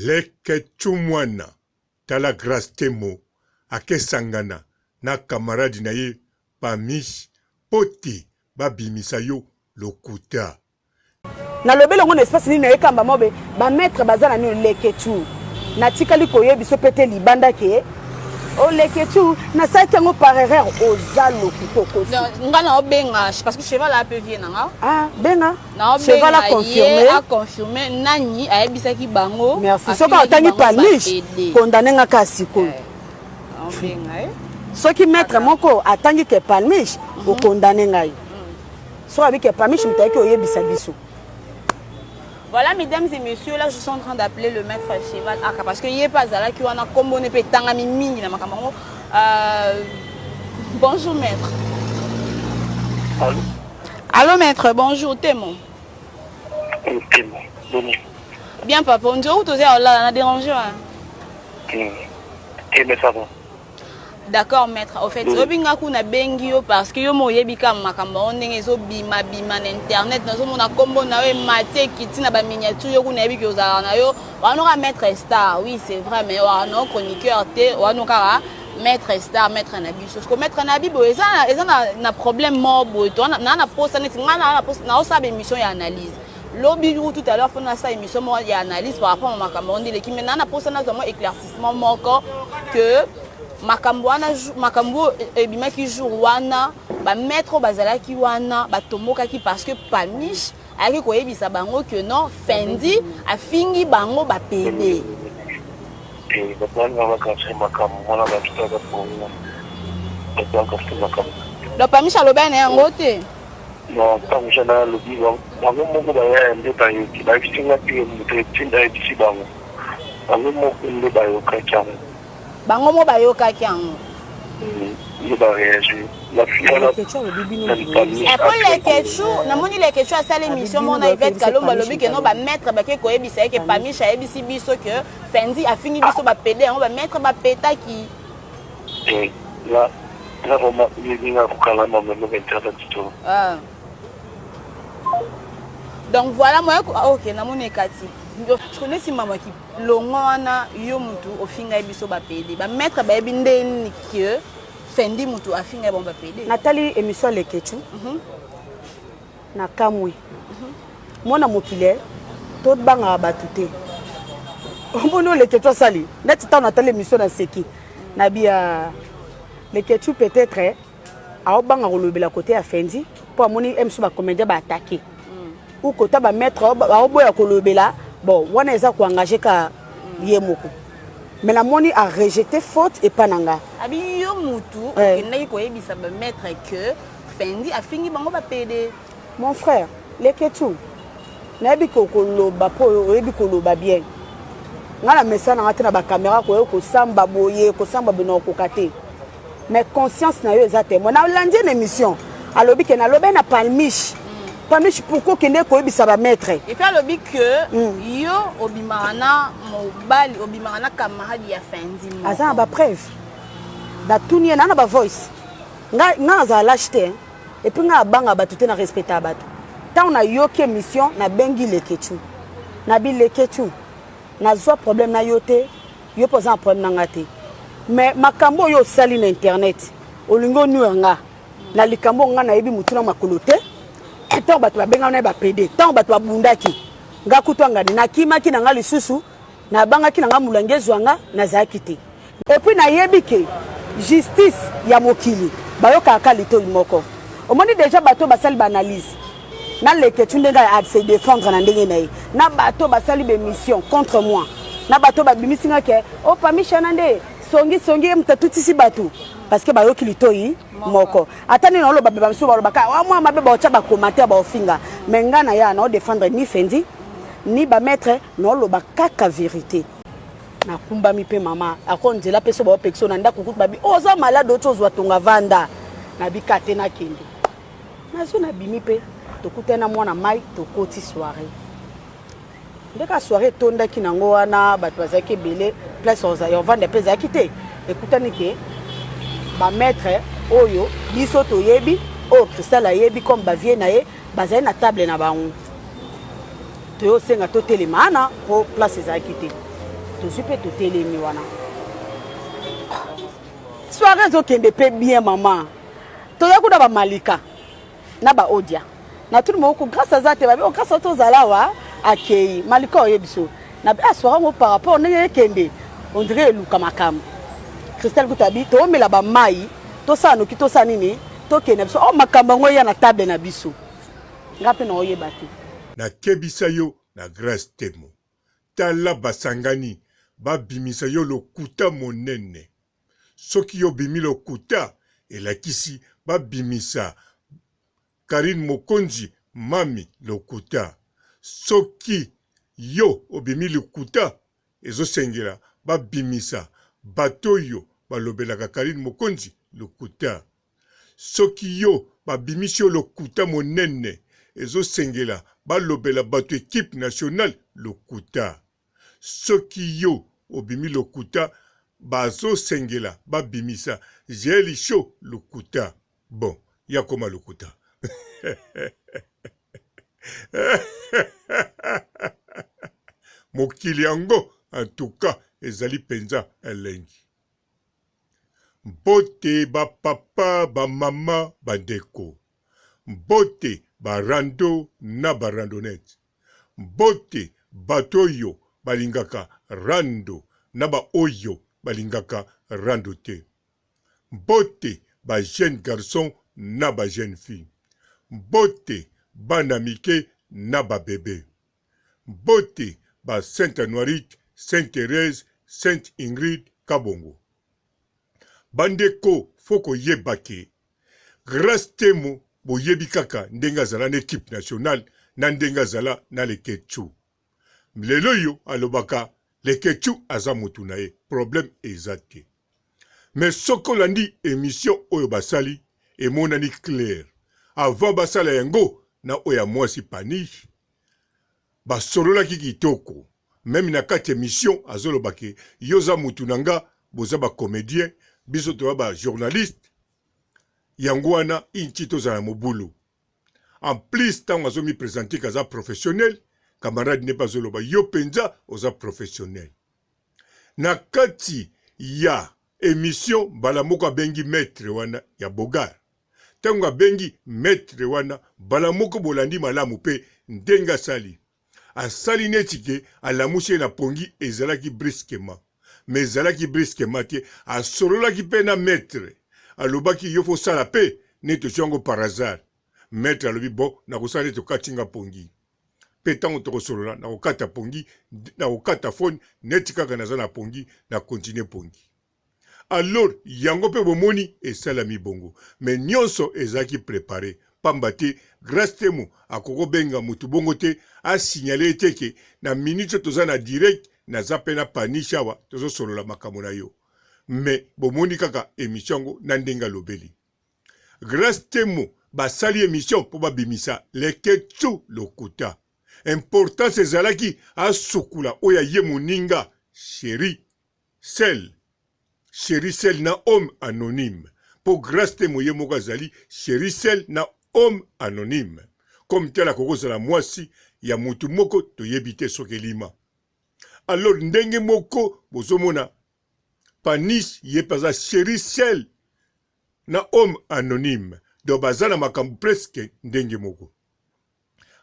Leketchou mwana tala grace temo ake sangana na camarade na ye pamish po te ba bimisa yo lokuta. Nalobeli yango na espace nini naye kamba mobe ba maitre baza na nini leketchou natikali koyebiso pe te libanda ke o leketchou nasalaki yango par erreur oza lokuta okosi. Nga na obenga parce que cheval a pe vie na nga. Ah benga. Cheval a confirme. A confirme nani ayebisaki bango. Merci. Soki otangi palmiche condamne nga ka sikoyo. Eh. Soki maître moko atangi ke palmiche okondane ngai. Soki abi ke palmiche moto ayaki oyebisa biso. Voilà, mesdames et messieurs, là, je suis en train d'appeler le maître Cheval Aka parce que yé pas zala qui wana kombo ne pe tangami mingi na makambo yango. Bonjour maître. Allô? Allô maître, bonjour Temo. Temo, boni. Bien papa, on dirait où toza là, na déranger hein. Eh mais ça va. D'accord maître, au fait, oyebi nga kuna bengi yo parce que yo mo oyebi kaka makambo yango ndenge ezobima bima na internet nazomona kombo na yo emati ekiti na ba miniature yo kuna yebi ke ozalaka na yo wana kaka maître star oui c'est vrai mais wana chroniqueur te wana kaka maître star maître na biso siko maître na bibo eza eza na, na problème moko boye to na na posa neti nga na na posa naosala ba émission ya analyse lobi ou tout à l'heure fo nasala émission moko ya analyse par rapport na makambo yango nde eleki mais na na posa nazwa mwa éclaircissement moko que makambo wana makambo oyo ebimaki jour wana bamaître oyo bazalaki wana batombokaki parce que pamiche ayaki koyebisa bango que non fendi afingi bango bapede. Donc pamiche alobaki na yango te. Non, ntango jana alobi bango moko baya nde bayoki bayebisi nga te moto etinda ayebisi bango bango moko nde bayokaki yango. Bango moko bayokaki yango. Nde ba réagir la fille wana po leketchou namoni leketchou asali émission moko na Yvette Kalombo alobi ke no ba maître bake koyebisa ye ke pamiche ayebisi biso ke Fendi afingi biso ba pede yango ba maître bapetaki. Nga nga vraiment yebi nga kokalama meme internet to. Ah. Donc voilà moi ok namoni ekati. Neti mama ki longwa wana yo mutu ofingai biso ba pede ba maître bayebi nde nini que Fendi mutu afingai bango ba pede. Natali émission ya Leketchou na kamwe mwana mokili tobangaka bato te omoni oyo Leketchou asali neti ntango natali émission na seki na bia Leketchou peut-être aobanga kolobela kote ya Fendi mpo amoni mso bacomédien baattaquer ou kota bamaître aoboya kolobela bon wana eza koengage ka ye moko mais namoni arejeter faute epa na nga. Abi yo mutu okendaki koyebisa bamaître que Fendi afingi bango bapede. Mon frère Leketchou nayebi ke okoloba mpo oyebi koloba bien nga na mesana nga te na bacaméra koya kosamba boye kosamba boye na okoka te mais conscience na yo eza témoin. Nalandi na émission alobi ke nalobi na palmiche palmiche pourquoi okende koyebisa bamaître. Et puis alobi que yo obimaka na mobali obimaka na camarade ya Fendi moko. Aza na bapreuve natuni ye naa na bavoice nga nga nazala lâche te et puis nga abanga bato te na respecta bato. Ntango nayoki émission nabengi Leketchou nabi Leketchou nazwa problème na yo te yo mpo oza na problème na nga te mais makambo oyo osali na internet olingi onuire nga na likambo nga nayebi motu na makolo te. Ntango bato babengana na ye bapede ntango bato babundaki nga kutu angani nakimaki na nga lisusu nabangaki na nga molangi ezwa nga nazalaki te. Et puis nayebi ke justice ya mokili bayokaka ka litoi moko omoni deja bato basali baanalyse na Leketchou ndenge a se défendre na ndenge na ye na bato basali baémission contre moi na bato babimisi nga ke o pamishana nde songi songi ye moto atutisi bato parce que bayoki litoi moko ata nini oloba be bamisusu balobaka wa mwa mabe baotya bacommentaire baofinga mais nga na ya nao défendre ni Fendi ni bamaître naoloba kaka vérité. Nakumbami mpe mama ako nzela mpe so baopekisa na ndako kutu babi oza malade oti ozwa tonga vanda nabika te nakende nazwi nabimi mpe tokutani na mwana mai tokoti soirée ndeka soirée etondaki nango wana bato bazalaki ebele place ya ovanda mpe ezalaki te ekutani ke bamaître oyo biso toyebi oyo Cristal ayebi comme bavie na ye bazali na table na bango toyosenga totelema wana mpo place ezalaki te. Tozwi mpe totelemi wana. Soirée ezokende mpe bien mama. Toza kuna ba Malika na ba Odia. Na tuni moko grâce aza te babi oh, grâce tozala awa akei Malika oye biso. Na ah soirée ngo par rapport ndenge ekende on dirait eluka makambo. Christelle kutu abi toomela ba mayi tosala noki tosala nini tokende biso oh makambo yango eya na table na biso. Nga mpe naoyeba te. Nakebisa yo na Grace Temo. Tala basangani babimisa yo lokuta monene. Soki yo obimi lokuta elakisi babimisa Carine Mokonzi Mamy lokuta. Soki yo obimi lokuta ezosengela babimisa bato oyo balobelaka Carine Mokonzi lokuta. Soki yo babimisi yo lokuta monene ezosengela balobela bato equipe nationale lokuta. Soki yo obimi lokuta bazosengela babimisa Jael show lokuta. Bon ye akoma lokuta. Mokili yango en tout cas ezali penza elengi. Mbote ba papa, ba mama, ba ndeko. Mbote ba rando na ba randonnette. Mbote bato oyo balingaka rando na ba oyo balingaka rando te. Mbote ba jeunes garçons na ba jeunes filles. Mbote bana mike na ba bebes. Mbote ba Sainte Anuarite, Sainte Therèse, Sainte Ingrid Kabongo. Ba ndeko faut koyeba ke Grace Temo boyebi kaka ndenge azala na equipe nationale na ndenge azala na Leketchou. Lelo oyo alobaka Leketchou aza mutu na ye problème eza te. Mais soki olandi emission oyo basali emonani clair avant basala yango na oyo ya mwasi Panish basololaki kitoko meme na kati emission azoloba ke yo oza mutu na nga boza ba comedien biso toza ba journaliste yango wana inchi tozala na mobulu en plus ntango azo mi presenter ke aza professionnel camarade ne pe azoloba yo penza oza professionnel Na kati ya emission mbala moko abengi maitre wana ya Beaugar. Tango abengi maitre wana mbala moko bolandi malamu pe ndenge asali. Asali neti ke alamusi ye na pongi ezalaki brusquement. Mais ezalaki brusquement te, asololaki pe na maitre. Alobaki yo faut osala pe neti ozwi yango par hasard. Maitre alobi bon nakosala neti okati nga pongi. Pe tango tokosolola nakokata pongi, nakokata phone neti kaka naza na pongi na continuer pongi. Alors yango pe bomoni esalami bongo mais nionso ezalaki prepare pamba te Grace Temo akoki kobenga mutu bongo te a signaler ye te ke na minute oyo toza na direct naza pe na Paniche awa tozosolola makambo na yo mais bomoni kaka emission yango na ndenge alobeli. Grace Temo basali emission po babimisa Leketchou lokuta. Importance ezalaki asukula oyo ya ye moninga Cherie Sel. Cherie Sel na homme anonyme. Po Grace Temo ye moko azali Cherie Sel na homme anonyme. Comme tel akoki kozala mwasi ya mutu moko toyebi te soki elima. Alors ndenge moko bozomona Panis ye pe aza Cherie Sel na homme anonyme donc baza na makambo presque ndenge moko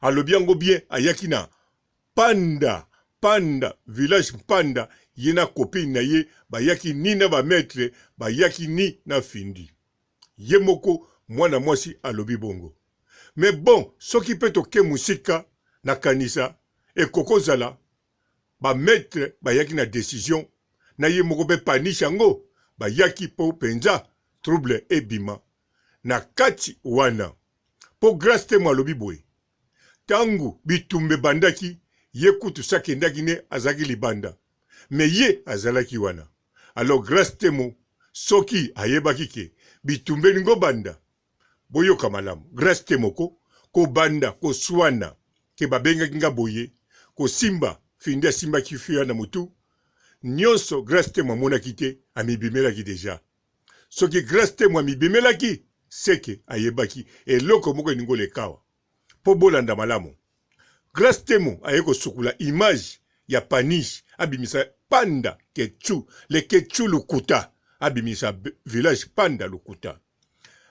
alobi yango bien ayaki na panda panda village mpanda ye na copine na ye bayaki ni na ba maitre bayaki ni na findi ye moko mwana mwasi alobi bongo mais bon soki pe toke musika nakanisa ekokozala Ba maitre bayaki na decision na ye moko pe paniche yango bayaki po penza trouble ebima na kati wana po Grace Temo alobi boye tangu bitumba ebandaki ye kutu si akendaki ne azalaki libanda mais ye azalaki wana alors Grace Temo soki ayebaki ke bitumba elingi obanda Boyoka malamu grace temo ko kobanda koswana ke babengaki nga boye kosimba findi asimbaki fia na mutu nionso grace temo amonaki te amibimelaki dejà soki grace temo amibimelaki seke ayebaki eloko moko elingi olekawa po bolanda malamu grace temo aye kosukula image ya paniche. abimisa panda ketchu le ketchu lokuta abimisa village panda lokuta.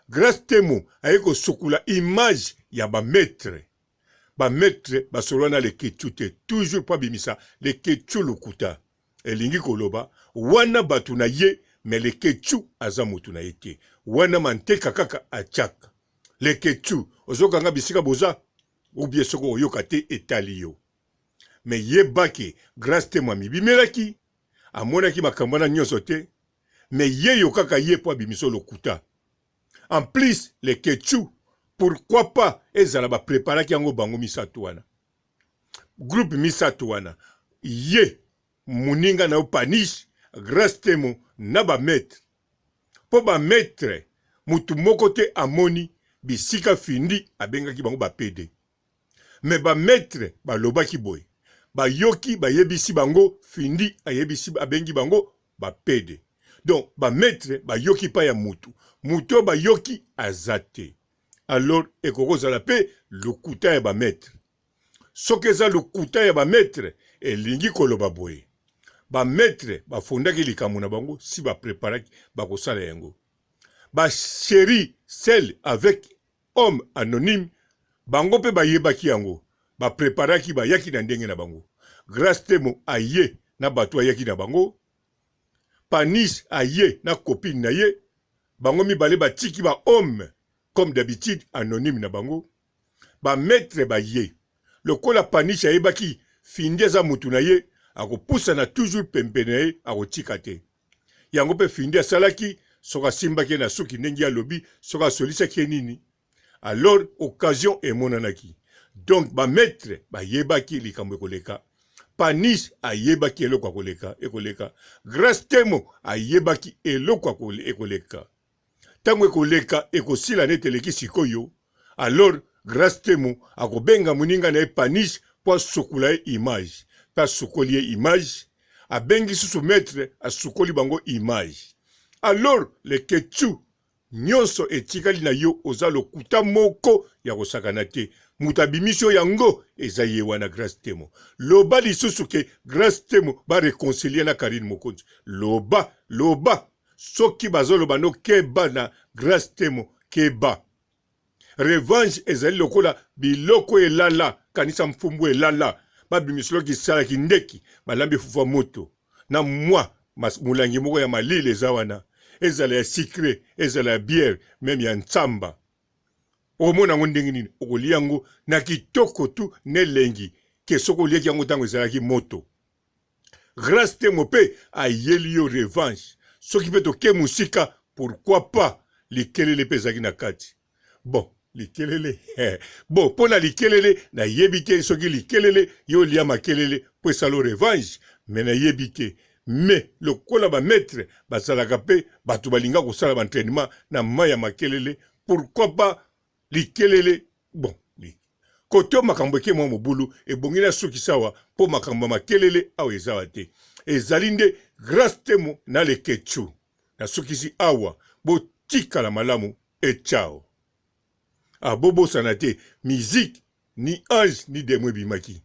Grace Temo aye kosukola image ya ba maitre ba maitre basolola na leketchou te toujours po abimisa leketchou lokuta elingi koloba wana batu na ye mais leketchou aza mutu na ye te wana manteka kaka atiaka leketchou ozoka nga bisika boza ou bien soki oyoka te etali yo mais yeba ke Grace Temo amibimelaki amonaki makambo wana nyonso te mais yeyo kaka ye po abimiso lokuta en plus leketchou pourquoi pas ezala ba preparaki yango bango misatu wana groupe misatu wana ye muninga na yo paniche Grace Temo na ba maitre po ba maitre mutu moko te amoni bisika findi abengaki bango ba PD mais ba maitre balobaki boye bayoki bayebisi bango findi ayebisi abengi bango ba pede donc ba maitre bayoki pa ya mutu mutu oyo bayoki aza te alors ekoki kozala pe lokuta ya ba maitre soki eza lokuta ya ba maitre elingi koloba boye ba maitre bafondaki likambo na bango si ba preparaki bakosala yango ba cherie celle avec Homme anonyme bango pe bayebaki yango ba preparaki bayaki na ndenge na bango Grace Temo aye na batu ayaki na bango Panis aye na copine na ye bango mibale batiki ba homme comme d'habitude anonyme na bango ba maitre baye lokola Panis ayebaki Findi aza mutu na ye akopusana toujours pempene na ye akotika te Yango pe Findi asalaki, soki asimbaki ye na suki ndenge ye alobi, soki asolisaki ye nini, alors occasion emonanaki. Donc ba maitres bayebaki likambo ekoleka, Panis ayebaki eloko akoleka ekoleka, Grace Temo ayebaki eloko ekoleka. Tango ekoleka ekosila neti eleki sikoyo, alors Grace Temo akobenga moninga na ye Panish po asukola ye image, pe asukoli ye image, abengi susu maitre asukoli bango image. Alors Leketchou nionso etikali na yo oza lokuta moko ya kosakana te, mutu abimisi yo yango eza ye wana Grace Temo. Loba lisusu ke Grace Temo ba reconcilier na Carine Mokonzi, loba loba. Soki bazoloba no keba na Grace Temo keba. Revanche ezali lokola biloko elala kanisa mfumbu elala babimisilo kisala kindeki balambi fufu ya moto na mwa molangi moko ya malili eza wana ezala ya sucre ezala ya bière meme ya nsamba okomona yango ndenge nini okolia yango na kitoko tu na elengi ke soki oliaki yango ntango ezalaki moto Grace Temo pe ayeli yo revanche soki pe toke musika pourquoi pas likelele pe ezalaki na kati bon likelele bon pona likelele nayebi te soki likelele yo olia makelele po esala yo revanche mais nayebi te mais lokola ba maitre bazalaka pe bato balinga kosala ba entrainement na mayi ya makelele pourquoi pas likelele bon kote oyo makambo eke mwa mobulu ebongi nasukisa awa mpo makambo ya makelele awa ezawa te ezali nde Grace Temo na Leketchou nasukisi awa botikala malamu et ciao ah bobosana te musique Ni ange ni demon ebimaki.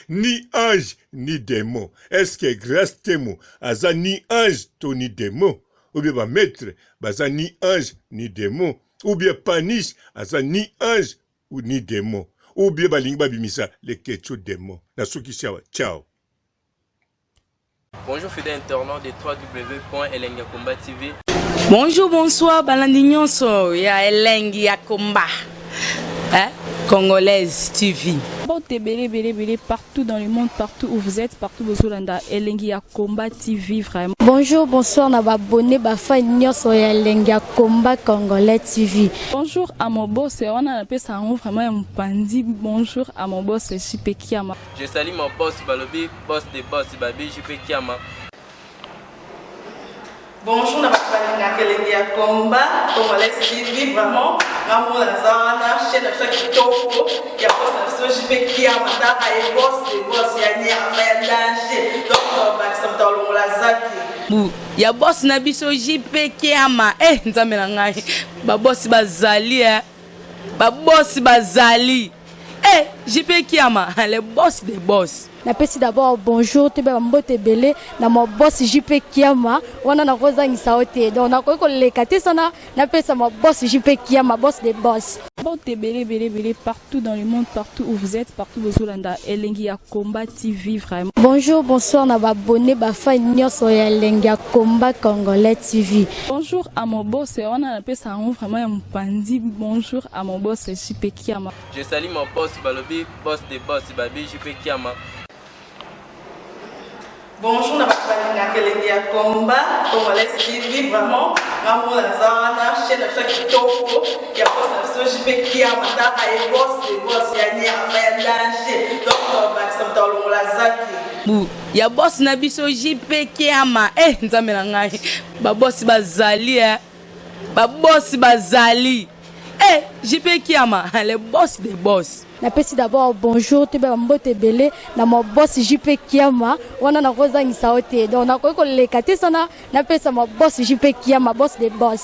ni ange ni demon. Est-ce que Grace Temo aza ni ange to ni demon? Ou bien ba maître baza ni ange ni demon? Ou bien Panish aza ni ange ou ni demon? Ou bien balingi babimisa Leketchou demon? Nasukisi awa. Ciao. Bonjour fidèle internaute de www.elengiyakomba TV. Bonjour, bonsoir, balandi nyonso ya elengi ya komba. Hein? Congolaise TV. Mbote ebele ebele ebele partout dans le monde, partout où vous êtes, partout bozolanda elengi ya combat TV vraiment. Bonjour, bonsoir na ba abonné ba fan nyonso ya elengi ya combat congolais TV. Bonjour à mon boss, wana napesa yango vraiment ya mopanzi. Bonjour à mon boss JP Kiama. Je salue mon boss balobi boss de boss babi JP Kiama. Bonjour na bato balingaka elengi ya combat congolais TV vraiment nga moko naza wana chaîne na biso ya kitoko ya boss na biso JP Kiama tala ye boss de boss ya nyama ya danger donc tobakisa moto alongola zaki bu ya boss na biso JP Kiama eh nzambe na ngai ba boss bazali eh ba boss bazali Eh JP Kiama le boss des boss. Napesi d'abord bonjour toyeba bambote ebele na ma boss JP Kiama wana nakozangisa yo te. Donc nakoki koleka te sana napesa ma boss JP Kiama, boss de boss. Mbote ebele ebele ebele partout dans le monde, partout où vous êtes, partout bozolanda Elengi ya Combat TV vraiment. Bonjour, bonsoir na ba abonné, ba fan nyonso ya Elengi ya Combat Congolais TV. Bonjour à mon boss, wana napesa yango vraiment ya mopanzi. Bonjour à mon boss JP Kiama. Je salue mon boss balobi boss de boss babi JP Kiama. Bonjour na bato balingaka Elengi ya Combat Congolais TV. Vraiment, nga moko naza wana, chaîne na biso ya kitoko ya boss na biso JP Kiama. Taka ye, boss de boss ya nyama ya danger. Donc tobakisa moto alongola zaki Bu ya boss na biso JP Kiama. Eh, Nzambe na ngai, babosi bazali, eh. Babosi bazali, eh, JP Kiama, le boss des boss. Napesi d'abord bonjour toyeba bambote ebele na ma boss JP Kiama wana nakozangisa yo te. Donc nakoki koleka te sana napesa ma boss JP Kiama, boss de boss.